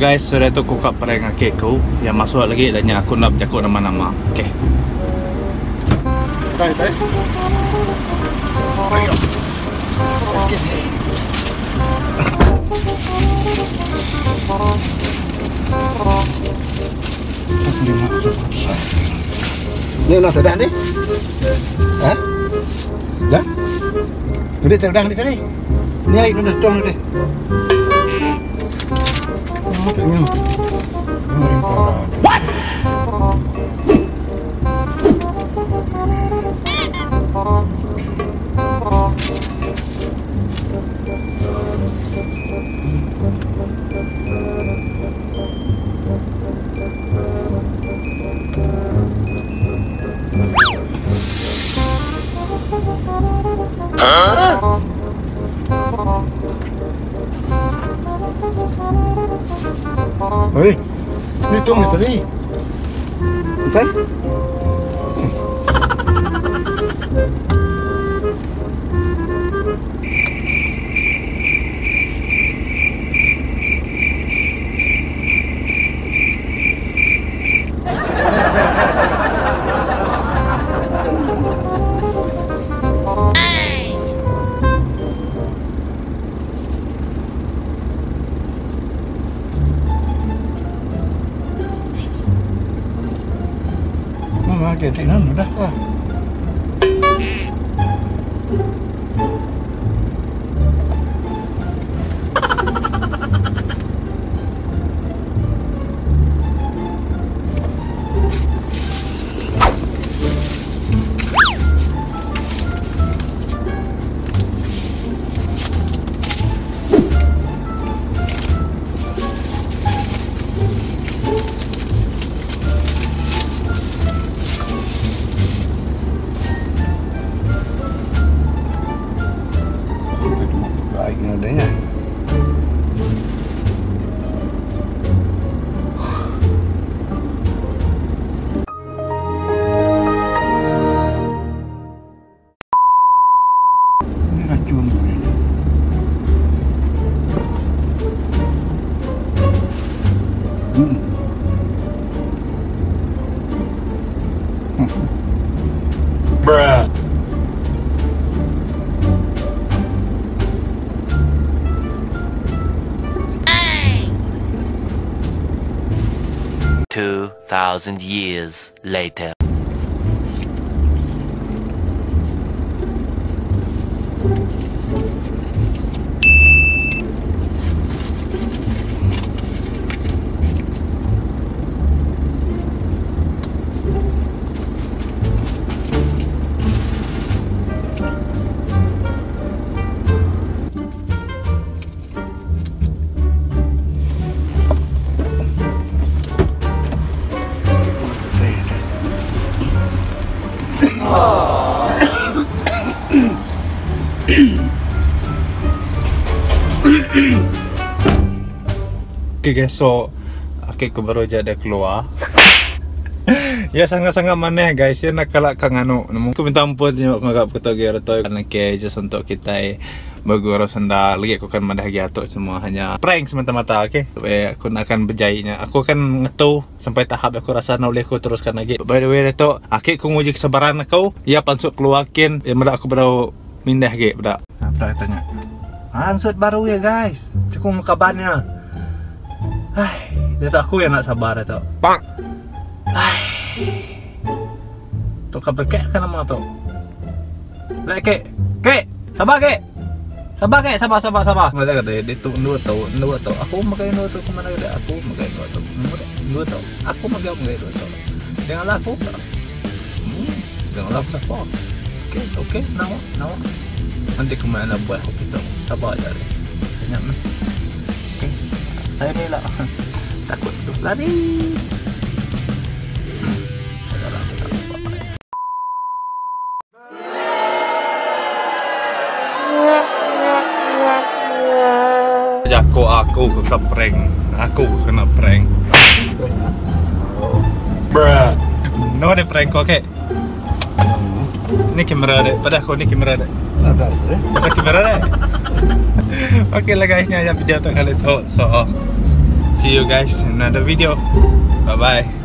guys, so diatu aku ka prank aki aku yang masuk lagi dah nya aku enda bejaku nama-nama. Okay. Tai tai. Ni nak sudah ni? Ha? Ya? Ini sudah ni tadi. Ni ai dah tong ni. What? Oi, ni tong ni tadi. Betul? Mama dia tengok dah. Adanya. Ini racun ini. Bruh. 2,000 years later. Okay guys, so okay, aku baru aja ada keluar. Ya sangat-sangat manah guys, ya nak kalak kang anu. Aku minta ampun tengok ngagak betul ge retoi kan okay, just untuk kita bergurau senda lagi aku akan madah lagi atuk semua hanya prank semata-mata okay. Eh, aku nak akan berjayanya. Aku akan ngetu sampai tahap aku rasa nak boleh aku teruskan lagi. By the way tu, akik aku nguji kesabaran aku. Ya pansuk keluarkin, ya medak aku baru mindah lagi bedak. Nah, bedak tanya. Ansut baru ya guys. Cukup kabarnya. Hai, dia tak aku yang nak sabar dia tu. Bang. Hai. Tu kabar kek kan nama tu. Lek kek. Kek, sabar kek. Sabar kek, sabar sabar sabar. Mana kata dia tu dua tau, dua tau. Aku makai dua tau ke mana dia? Aku makai dua tau. Dua tau. Aku makai makai dua tau. Janganlah aku. Janganlah aku tak apa. Okey, okey, nawa, nawa. Nanti ke mana buat aku kita. Sabar aja dia. Tanya meh. Okey. Saya ni lah. Takut tu lari. Aku aku kena prank. Aku kena prank. Bruh. No ada prank kau kek. Ni kamera dek. Pada aku ni kamera dek. Ada itu. Ada kamera dek. Okey lah guys, ni aja video untuk kali tu. So. See you guys in another video. Bye bye.